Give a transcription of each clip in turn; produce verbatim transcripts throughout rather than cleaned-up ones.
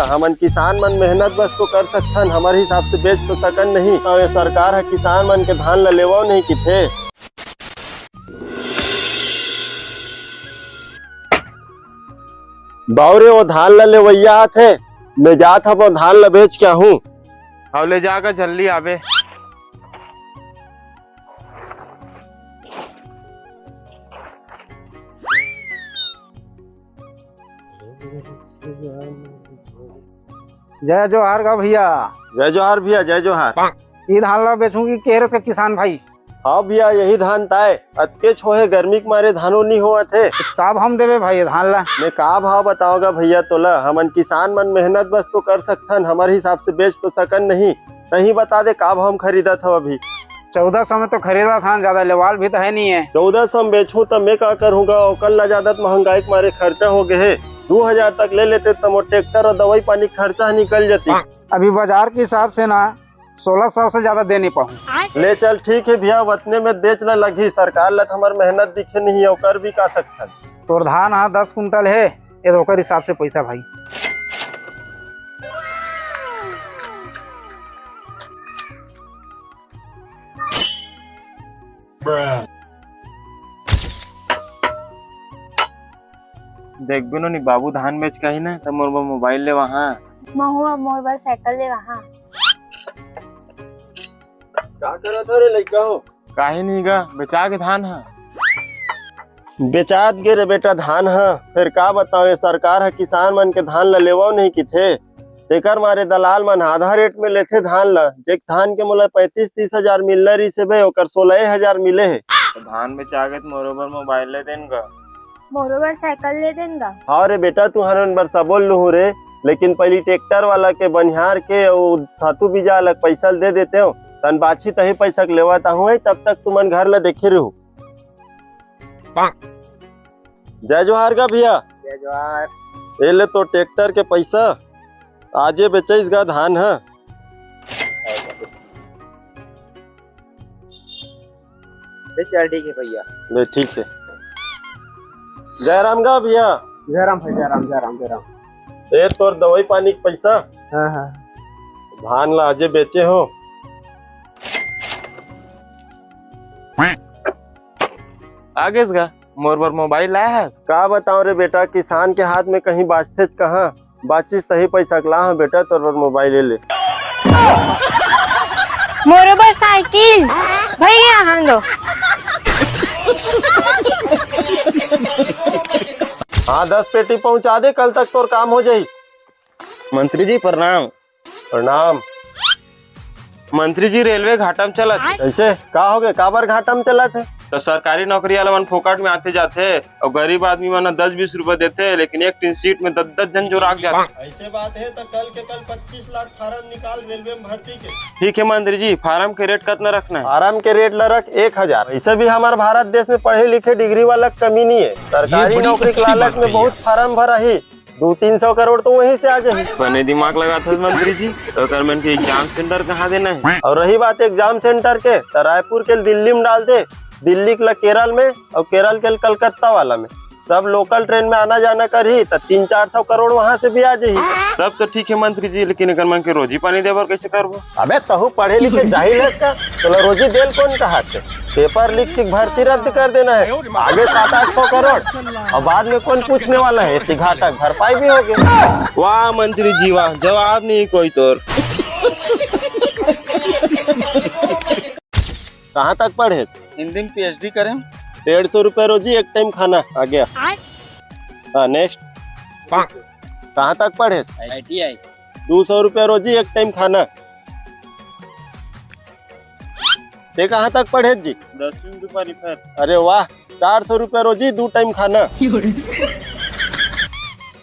हमन किसान मन मेहनत बस तो कर सकथन, हमर हिसाब से बेच तो सकन नहीं। तो ये सरकार ह किसान मन के धान ल लेवव नहीं किथे। बाऊ रे, वो धान ल लेवइया आथे, मैं जात हव, धान ल बेच के आहूं। हव, ले जागा, जल्दी आबे। जय जोहार गा भैया। जय जोहार भैया, जय जोहार। ई धान ला बेचहूं कहे रहे का किसान भाई? हाँ भैया, यही धान ताय। अतकेच होहे, गर्मी के मारे धानो नी होवत हे। का भाव देबे भाई ये धान ला? मैं का भाव बतावं गा भैया तोला, हमन किसान मन मेहनत बस तो कर सकथन, हमर हिसाब से बेच तो सकन नहीं। तहीं बता दे, का भाव म खरीदत हव अभी? चौदह सौ में तो खरीदत हन, ज्यादा लेवाल भी तो है नहीं है। चौदह सौ में बेचहूं त मैं का करहूं गा? ओकर ला ज्यादा त महंगाई के मारे खर्चा हो गए हे। दू हजार तक ले लेते त मोर ट्रैक्टर और दवाई पानी के खर्चा ह निकल जाती। अभी बाजार के हिसाब से ना, सोलह सौ से ज्यादा दे नहीं पाऊं। ले चल, ठीक है भैया, वतने में देच ला लगही, सरकार ला त हमर मेहनत दिखे नहीं है, ओकर भी का सकथन। तोर धान हा दस कुंटल है, ये तो ओकर हिसाब से पैसा भाई। देखबे नोनी, बाबू धान बेच के आही ना, त मोर बर मोबाइल लेवा हाँ। महू अब मोर बर साइकिल लेवा हाँ। का करत हो रे लइका हो? काहे नहीं गा, बेचा के धान हा। बेचात गे रे बेटा धान हा, फेर का बताओ, ये सरकार हा किसान मन के धान ला लेवव नहीं किथे, तेकर मारे दलाल मन आधा रेट में लेथे धान ला। जे धान के मोला पैंतीस तीस हजार मिलना रहिस हे बे, ओकर सोलह हजार मिले हे। तो धान बेचा गे त मोरो बर मोबाइल ले देन गा। मोरो बर साइकिल ले देन गा। हाँ रे बेटा, तुहरन बर सबो ल लुहूं रे, लेकिन पहली ट्रैक्टर वाला के, बनिहार के अउ खातू बीजा वाला के पैसा ल दे देते हो, तन बाछी तही पैसा के लेवत आहूं, तब तक तुमन घर ला देखे रहू। जय जोहार गा भैया। जय जोहार। ए ले तो ट्रैक्टर के पैसा, आजे बेचइस गा धान ह। ले चल, ठीक है भैया। ले, ठीक से। जयराम गा भैया। जयराम भाई, जयराम, जयराम, जयराम। ए तोर दवाई पानी के पैसा। हाँ, हाँ। धान ला आजे बेचे हो। आ गेस गा, मोर बर मोबाइल लाए हस? का बताओ रे बेटा, किसान के हाथ में कहीं बाचथेच कहाँ? बाचिस तही पैसा के ला, हाँ बेटा, तोर बर मोबाइल ले ले। मोरो बर साइकिल। भैया, हम दो। हाँ, दस पेटी पहुंचा दे, कल तक तोर काम हो जाही। मंत्री जी, प्रणाम। प्रणाम। मंत्री जी, रेलवे घाटा म चलत हे। कैसे? का होगे? काबर घाटा म चलत हे? तो सरकारी नौकरी वाला मन फोकट में आथे जाथे और गरीब आदमी मन दस बीस रुपए देथे, लेकिन एक टीन सीट में दस दस जन जोराक जाथे। ऐसे बात है तो कल के कल पच्चीस लाख फार्म निकाल रेलवे में भर्ती के। ठीक है मंत्री जी, फार्म के रेट कितना रखना है? फार्म के रेट ला रख एक हजार। वैसे भी हमारे भारत देश में पढ़े लिखे डिग्री वाला कमी नहीं है। सरकारी नौकरी के लालच में बहुत फार्म भरा ही। दू तीन सौ करोड़ तो वहीं से आ जाही। बने दिमाग लगाथस मंत्री जी, तो ओकर मन के एग्जाम सेंटर कहाँ देना है? और रही बात एग्जाम सेंटर के, तो रायपुर के दिल्ली में डाल दे, दिल्ली के ला केरल में और केरल के ला कलकत्ता वाला में। सब लोकल ट्रेन में आना जाना करही, तो तीन चार सौ करोड़ वहाँ से भी आ जाही। सब तो ठीक है मंत्री जी, लेकिन एकर मन के रोजी पानी देबर कैसे करबो? अबे तहू पढ़े लिखे जाहिल हस का? तोला रोजी देल कौन कहा थे? पेपर लीक के भर्ती रद्द कर देना है, आगे सात आठ सौ करोड़, और बाद में कौन पूछने वाला है? इसी घाटा के भरपाई भी हो गया। वाह मंत्री जी वाह, जवाब नहीं कोई तोर। कहाँ तक पढ़े? हिंदी में पीएचडी करें। डेढ़ सौ रुपया रोजी, एक टाइम खाना, आ गया। हाँ, नेक्स्ट। कहाँ तक पढ़े? आईटीआई। दू सौ रुपया रोजी, एक टाइम खाना। ते कहाँ तक पढ़े जी? दसवीं के परीक्षा। अरे वाह, चार सौ रुपया रोजी, दू टाइम खाना।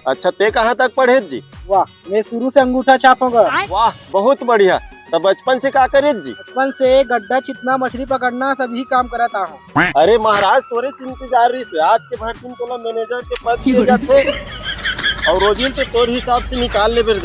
अच्छा, ते कहाँ तक पढ़े जी? वाह, मैं शुरू से अंगूठा छाप हूँ गा। वाह, बहुत बढ़िया। तो बचपन से का करे जी? बचपन से गड्ढा, चितना, मछली पकड़ना, सभी काम करत आहूँ। अरे महाराज, तोरे से इंतजार रहिस हे, आज के भर्ती में तोला मैनेजर के पद दिए जाथे। और रोजी तो तोर हिसाब से निकाल लेबे रे।